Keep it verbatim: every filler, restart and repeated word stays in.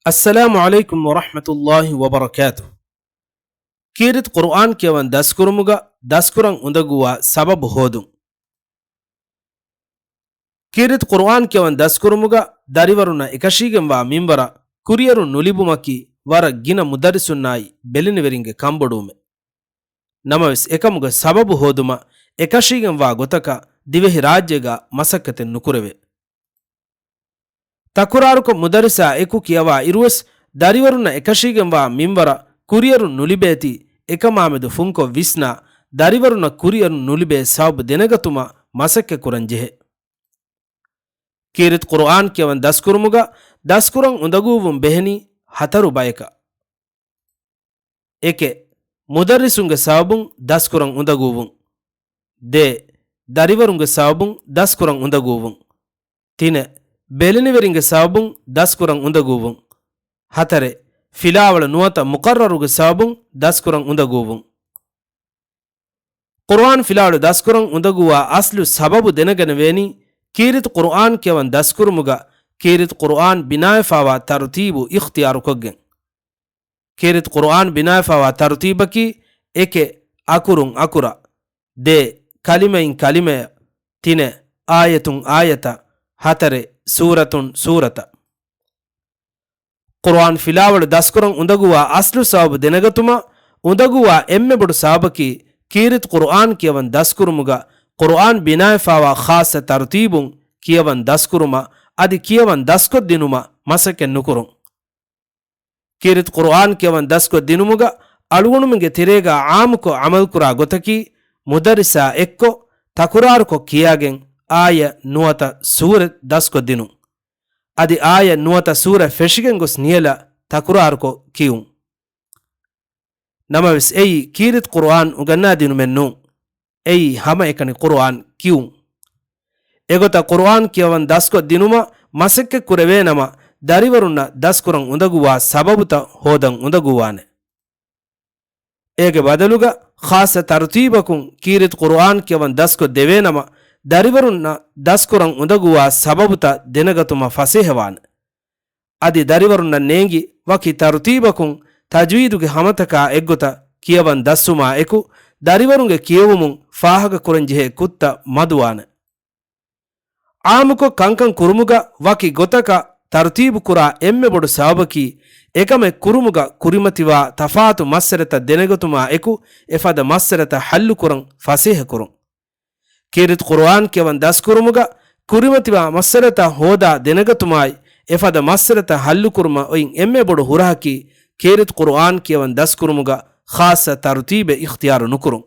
އައްސަލާމު ޢަލައިކުމް ވަރަޙްމަތުﷲި ވަބަރަކާތުހު. ކީރިތި ޤުރުއާން ކިޔަވަން ދަސްކުރުމުގަ ދަސްކުރަން އުނދަގޫވާ ސަބަބު ހޯދުން. ކީރިތި ޤުރުއާން ކިޔަވަން ދަސްކުރުމުގަ ދަރިވަރުންނަށް އެކަށީގެންވާ މިންވަރަށް ކުރިއެރުން ނުލިބުމަކީ ވަރަށް ގިނަ މުދައްރިސުންނާއި ބެލެނިވެރިންގެ ކަންބޮޑުވުމެއް. ނަމަވެސް އެކަމުގެ ސަބަބު ހޯދުމަށް އެކަށީގެންވާ ގޮތަކަށް ދިވެހިރާއްޖޭގަ މަސައްކަތެއް ނުކުރެވޭ. ތަކުރާރުކޮށް މުދައްރިސާ އެކު ކިޔަވާ އިރުވެސް، ދަރިވަރުންނަށް އެކަށީގެންވާ މިންވަރަށް ކުރިއެރުން ނުލިބޭތީ، އެކަމާމެދު ފުންކޮށް ވިސްނާ، ދަރިވަރުންނަށް ކުރިއެރުން ނުލިބޭ ސަބަބު ދެނެގަތުމަށް މަސައްކަތްކުރަން ޖެހޭ. ކީރިތި ޤުރުއާން ކިޔަވަން ދަސްކުރުމުގަ ދަސްކުރަން އުނދަގޫވުން ބެހެނީ ހަތަރު ބަޔަކަށް. އެކެއް، މުދައްރިސުންގެ ސަބަބުން ދަސްކުރަން އުނދަގޫވުން. ދޭއް، ދަރިވަރުންގެ ސަބަބުން ދަސްކުރަން އުނދަގޫވުން. ތިނެއް، ބެލެނިވެރިންގެ ސަބަބުން ދަސްކުރަން އުނދަގޫވުން. ހަތަރެއް، ފިލާވަޅު ނުވަތަ މުޤައްރަރުގެ ސަބަބުން ދަސްކުރަން އުނދަގޫވުން. ޤުރުއާން ފިލާވަޅު ދަސްކުރަން އުނދަގޫވާ އަސްލު ސަބަބު ދެނެގަނެވޭނީ، ކީރިތި ޤުރުއާން ކިޔަވަން ދަސްކުރުމުގަ ކީރިތި ޤުރުއާން ބިނާވެފާވާ ތަރުތީބު އިޚްތިޔާރުކޮށްގެން. ކީރިތި ޤުރުއާން ބިނާވެފާވާ ތަރުތީބަކީ، އެކެއް، އަކުރުން އަކުރަށް. ދޭއް، ކަލިމައިން ކަލިމަޔަށް. ތިނެއް، އާޔަތުން އާޔަތަށް. ހަތަރެއް، ސޫރަތުން ސޫރަތަށް. ޤުރުއާން ފިލާވަޅު ދަސްކުރަން އުނދަގޫވާ އަސްލު ސަބަބު ދެނެގަތުމަށް އުނދަގޫވާ އެންމެ ބޮޑު ސަބަބަކީ، ކީރިތި ޤުރުއާން ކިޔަވަން ދަސްކުރުމުގަ ޤުރުއާން ބިނާވެފާވާ ޚާއްޞަ ތަރުތީބުން ކިޔަވަން ދަސްކުރުމަށް އަދި ކިޔަވަން ދަސްކޮށްދިނުމަށް މަސައްކަތް ނުކުރުން. ކީރިތި ޤުރުއާން ކިޔަވަން ދަސްކޮށްދިނުމުގަ އަޅުގަނޑުމެންގެ ތެރޭގަ ޢާއްމުކޮށް ޢަމަލުކުރާ ގޮތަކީ، މުދައްރިސާ އެއްކޮށް ތަކުރާރުކޮށް ކިޔާގެން އާޔަތް ނުވަތަ ސޫރަތް ދަސްކޮށްދިނުން. އަދި އާޔަތް ނުވަތަ ސޫރަތް ފެށިގެން ގޮސް ނިޔަލަށް ތަކުރާރުކޮށް ކިޔުން. ނަމަވެސް އެއީ ކީރިތި ޤުރުއާން އުނގަންނާދިނުމެއް ނޫން. އެއީ ހަމައެކަނި ޤުރުއާން ކިޔުން. އެގޮތަށް ޤުރުއާން ކިޔަވަން ދަސްކޮށްދިނުމަށް މަސައްކަތްކުރެވޭނަމަ، ދަރިވަރުންނަށް ދަސްކުރަން އުނދަގޫވާ ސަބަބުތައް ހޯދަން އުނދަގޫވާނެ. އޭގެ ބަދަލުގަ ޚާއްޞަ ތަރުތީބަކުން ކީރިތި ޤުރުއާން ކިޔަވަން ދަސްކޮށް ދެވޭނަމަ، ދަރިވަރުންނަށް ދަސްކުރަން އުނދަގޫވާ ސަބަބުތައް ދެނެގަތުމަށް ފަސޭހަވާނެ. އަދި ދަރިވަރުންނަށް ނޭނގި ވަކި ތަރުތީބަކުން ތަޖްވީދުގެ ހަމަތަކާ އެއްގޮތަށް ކިޔަވަން ދަސްވުމާ އެކު، ދަރިވަރުންގެ ކިޔެވުމުން ފާހަގަކުރަންޖެހޭ ކުށްތައް މަދުވާނެ. ޢާއްމުކޮށް ކަންކަން ކުރުމުގަ ވަކި ގޮތަކަށް ތަރުތީބުކުރާ އެންމެ ބޮޑު ސަބަބަކީ، އެކަމެއް ކުރުމުގަ ކުރިމަތިވާ ތަފާތު މައްސަލަތައް ދެނެގަތުމާ އެކު، އެފަދަ މައްސަލަތައް ޙައްލުކުރަން ފަސޭހަކުރުން. ކީރިތި ޤުރުއާން ކިޔަވަން ދަސްކުރުމުގަ ކުރިމަތިވާ މައްސަލަތައް ހޯދާ ދެނެގަތުމާއި، އެފަދަ މައްސަލަތައް ޙައްލުކުރުމަށް އޮތް އެންމެ ބޮޑު ހުރަހަކީ، ކީރިތި ޤުރުއާން ކިޔަވަން ދަސްކުރުމުގަ ޚާއްޞަ ތަރުތީބެއް އިޚްތިޔާރު ނުކުރުން.